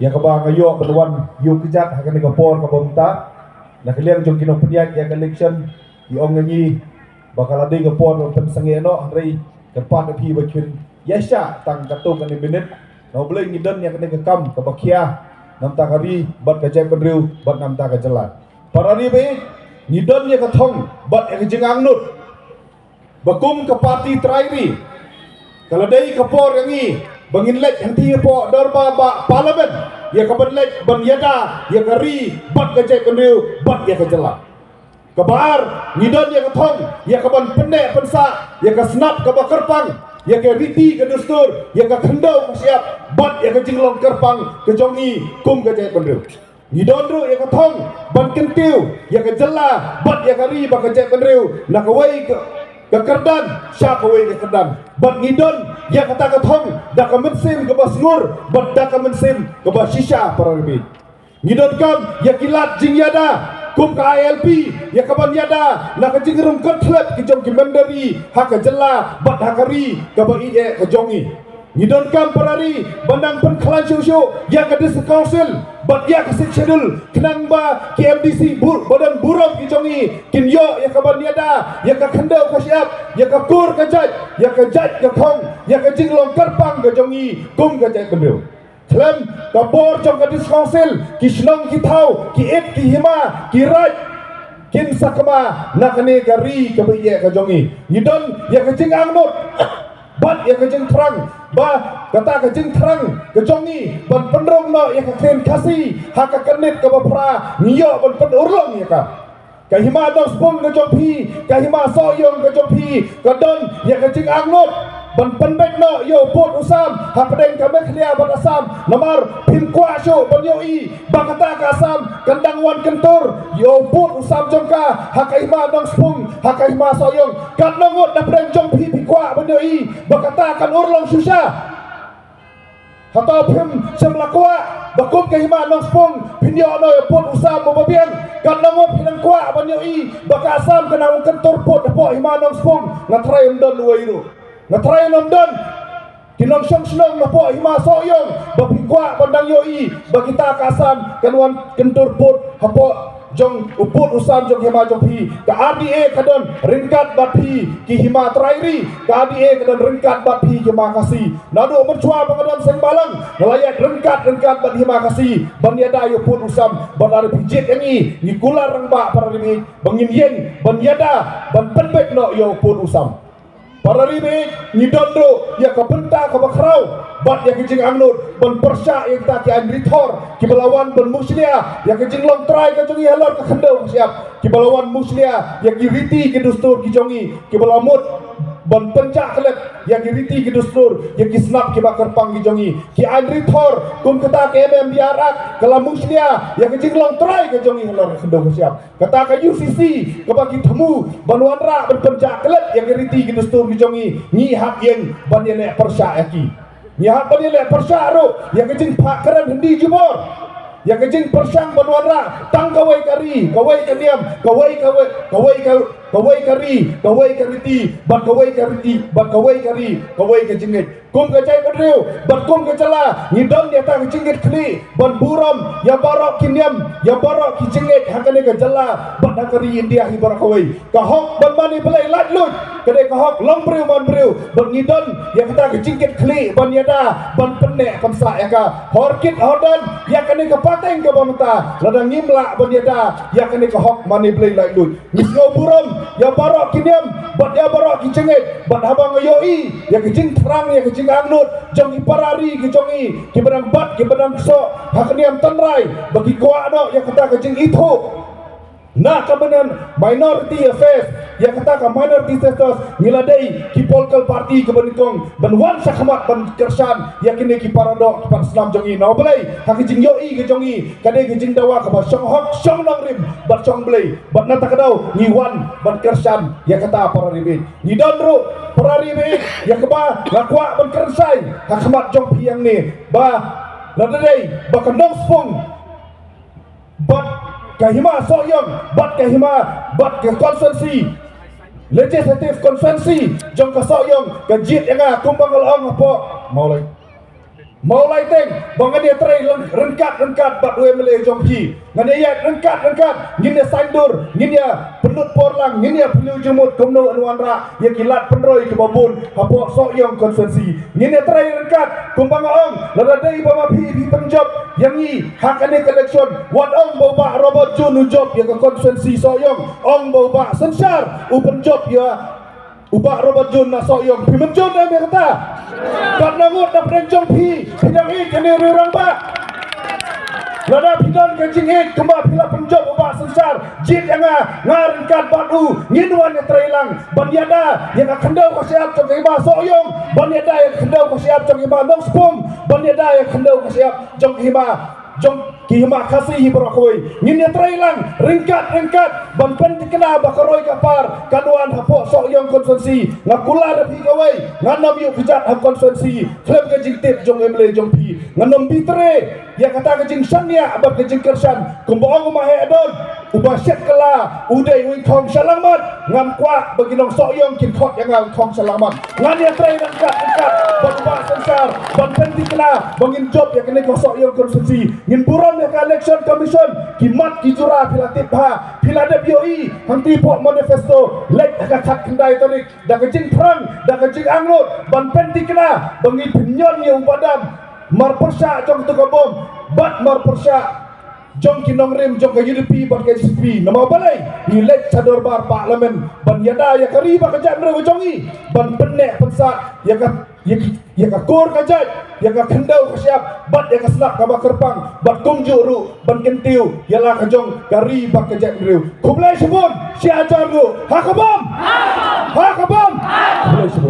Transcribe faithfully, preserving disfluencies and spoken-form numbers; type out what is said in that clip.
Ïa kaba nga ïoh ban wan ïuh kjat ha kane ka por kaba mynta. Na ka liang jong ki nongpynïaid ïa ka election ki ong ïa ngi ba ka la dei ka por ban pynsangeh noh, hynrei kyrpad ïa phi ba kin ïa shah tang katto katne minit. Na U Blei ngi don ïa kane ka kam kaba khia namta ka ri bad ka jaitbynriew bad namta ka jylla. Para ri ba ïeit, ngi don ïa ka thong bad ïa ka jingangnud ba kum ka party trai ri, ka la dei ka por ïa ngi ba ngin leit hangtei hapoh dorbar ba parliament ïa ka ban leit ban ïada ïa ka ri bad ka jaitbynriew bad ïa ka jylla. Kaba ar, ngi don ïa ka thong ïa ka ban pynneh pynsah ïa ka snap kaba kyrpang, ïa ka riti ka dustur, ïa ka khyndew ka shyiap bad ïa ka jinglong kyrpang ka jong ngi kum ka jaitbynriew. Ngi don ruh ïa ka thong ban kyntiew ïa ka jylla bad ïa ka ri bad ka jaitbynriew na kawei ka, ka kyrdan sha kawei ka kyrdan. Bad ngi don ïa kata ka thong da ka mynsiem kaba sngur bad da ka mynsiem kaba shisha, para ri ba ïeit. Ngi donkam ïa ki lad jingïada kum ka I L P, ïa ka ban ïada na ka jingrung kyrthlep ki jong ki mynder ri ha ka jylla bad ha ka ri kaba ïeit ka jong ngi. Ngi donkam, para ri, ban nang pynkhlaiñ shuh shuh ïa ka District Council bad ïa ka Sixth Schedule, khnang ba ki M D C bur, ba don burom ki jong ngi kin ïoh ïa ka ban ïada ïa ka khyndew ka shyiap, ïa ka kur ka jait, ïa ka jait ka thong, ïa ka jinglong kyrpang ka jong ngi kum ka jaitbynriew. Khlem ka bor jong ka District Council, ki shnong ki thaw, ki it ki hima, ki raid kin sakma na kane ka ri kaba ïeit ka jong ngi. Ngi don ïa ka jingangnud bad ïa ka jingthrang ba kata ka jingthrang ka jong ngi ban pynrung noh ïa ka ktien Khasi ha ka kynit kaba phra, ngi ïoh ban pynurlong ïa ka. Ka hima Nongspung ka jong phi, ka hima Sohiong ka jong phi, ka don ïa ka jingangnud ban pynbeit noh ïa u pud u sam hapdeng ka Meghalaya bad Assam. Namar phim kwah shuh ban ïohi ba kata ka Assam kan dang wan kyntur ïa u pud u sam jong ka ha ka hima Nongspung, ha ka hima Sohiong. Katno ngut na pdeng jong phi phi kwah ban ïohi ba kata kan urlong shuh sha? Hato phim shym la kwah ba kum ka hima Nongspung phin ïoh noh ïa u pud u sam uba biang? Katno ngut phi dang kwah ban ïohi ba ka Assam kan nang wan kyntur pud hapoh hima Nongspung? Nga trai ym don uwei ruh. Nga trai ym don ki nongshong shnong hapoh hima Sohiong ba phi kwah ban dang ïohi ba kita ka Assam kan wan kyntur pud hapoh jong u pud u sam jong hima jong phi. Ka R D A ka don ryngkat bad phi ki hima trai ri, ka R D A ka don ryngkat bad phi ki hima Khasi. Naduh mynshuwa ba nga don seng balang, nga la ïaid ryngkat ryngkat bad hima Khasi ban ïada ïa u pud u sam. Bad lada phi jied ïa ngi, ngi kular rangbah, para ri ba ïeit, ba ngin ïeng ban ïada ban pynbeit noh ïa u pud u sam. Para ri ba ïeit, ngi don ruh ïa ka bynta kaba khraw bad ïa ka jingangnud ban pyrshah ïa kita ki aiñ rithor kiba la wan ban mushlia ïa ka jinglong trai ka jong ngi halor ka khyndew ka shyiap, kiba la wan mushlia ïa ki riti ki dustur ki jong ngi, kiba la mut ban pynjah klet ïa ki riti ki dustur, ïa ki snap kiba kyrpang ki jong ngi. Ki aiñ rithor kum kata ka M M B R Act ka la mushlia ïa ka jinglong trai ka jong ngi halor ka khyndew ka shyiap. Kata ka U C C kaba ki thmu ban wanrah ban pynjah klet ïa ki riti ki dustur ki jong ngi, ngi hap ïeng ban ïaleh pyrshah ïa ki. Ngi hap ban ïaleh pyrshah ruh ïa ka jingphah kren hyndi jubor, ïa ka jingpyrshang ban wanrah tang kawei ka ri, kawei ka niam, kawei, kawei, kawei ka, kawei ka ri, kawei ka riti, bad kawei ka riti, bad kawei ka ri, kawei ka jingngeit. Kum ka jaitbynriew bad kum ka jylla, ngi don ïa kata ka jingngeit khlieh ban burom ïa baroh ki niam, ïa baroh ki jingngeit ha kane ka jylla bad ha ka ri India hi baroh kawei. Ka hok ban mane blei laitluid ka dei ka hok long briew man briew, bad ngi don ïa kata ka jingngeit khlieh ban ïada ban pynneh pynshai ïa ka. Hor kit hor don ïa kane ka pateng kaba mynta, lada ngim lah ban ïada ïa kane ka hok mane blei laitluid. Ngi sngew burom ïa baroh ki niam bad ïa baroh ki jingngeit, bad haba nga ïohi ïa ka jingthrang, ïa ka jingangnud jong ki para ri ki jong ngi, kiba dang bat, kiba dang ksoh ha ka niam tynrai, ba ki kwah noh ïa kata ka jingithuh na ka Minority Affairs, ïa kata ka Minority Status, ngi la dei ki political party kiba nyngkong ban wan shakhmat ban kyrshan ïa kine ki para doh ki para snam jong ngi. Na U Blei, ha ka jingïohi ka jong ngi, ka dei ka jingdawa kaba shong hok, shong nongrim bad shong Blei. Bad na kata ka daw ngi wan ban kyrshan ïa kata, para ri ba ïeit. Ngi don ruh, para ri ba ïeit, ïa kaba nga kwah ban kren shai ha khmat jong phi hangne, ba lada dei ba ka Nongspung bad ka hima Sohiong bad ka hima bad ka constituency, legislative constituency jong ka Sohiong ka jied ïa nga kumba nga la ong hapoh, Mawlai. Mawlai teng ba ngan ïatrei ryngkat ryngkat bad u M L A jong phi. Ngan ïa ryngkat ryngkat, ngin ïa saiñdur, ngin ïa pynlut por lang, ngin ïa pynlut jingmut kumno yn wanrah ïa ki lad pynroi kiba bun hapoh Sohiong constituency. Ngin ïatrei ryngkat kumba nga ong, lada dei ba ma phi phi pynjop ïa ngi ha kane ka election, wat ong ba u Bah Robert June u jop ïa ka constituency Sohiong, ong ba u Bah Synshar u pynjop ïa u Bah Robert June na Sohiong. Phi mynjur ne em ïa kata? Katno ngut na pdeng jong phi phi dang ïeit ïa une u rangbah? Lada phi don ka jingïeit kumba phi la pynjop u Bah Synshar, jied ïa nga, nga ryngkat bad u ngin wan ïatrei lang ban ïada ïa ka khyndew ka shyiap jong ka hima Sohiong, ban ïada ïa ka khyndew ka shyiap jong ka hima Nongspum, ban ïada ïa ka khyndew ka shyiap jong ka hima, jong ki hima Khasi hi baroh kawei. Ngin ïatrei lang ryngkat ryngkat ban pynthikna ba ka roi ka par kan wan hapoh Sohiong constituency. Nga kular ïa phi kawei, ngan ym ïoh kjat ha constituency khlem ka jingtip jong u M L A jong phi. Ngan ym bitre ïa kata ka jingshaniah bad ka jingkyrshan. Kumba ong u Maheh Don, uba shet kylla u dei u ingkhong sha langmat. Ngam kwah ba ki nong Sohiong kin khot ïa nga u ingkhong sha langmat. Ngan ïatrei ryngkat ryngkat bad u Bah Synshar ban pynthikna ba ngin jop ïa kane ka Sohiong constituency. Ngin burom ïa ka Election Commission, ki mat ki jura phi la tip bha, phi la dep ïohi hangtei hapoh manifesto, leit ha ka khatkhyndai tarik da ka jingthrang, da ka jingangnud ban pynthikna ba ngin pynïon ïa u Bah Dam, mar pyrshah jong katu ka bom bad mar pyrshah jong ki nongrim jong ka U D P bad ka N S P. Namar balei? Ngi leit sha dorbar Parliament ban ïada ïa ka ri bad ka jaitbynriew jong ngi, ban pynneh pynsah ïa ka, ïa ka, ïa ka kur ka jait, ïa ka khyndew ka shyiap bad ïa ka snap kaba kyrpang, bad kumjuh ruh ban kyntiew ïa la ka jong ka ri bad ka jaitbynriew. Khublei shibun, shi hajar nguh. Ha ka bom! Ha ka bom! Khublei shibun.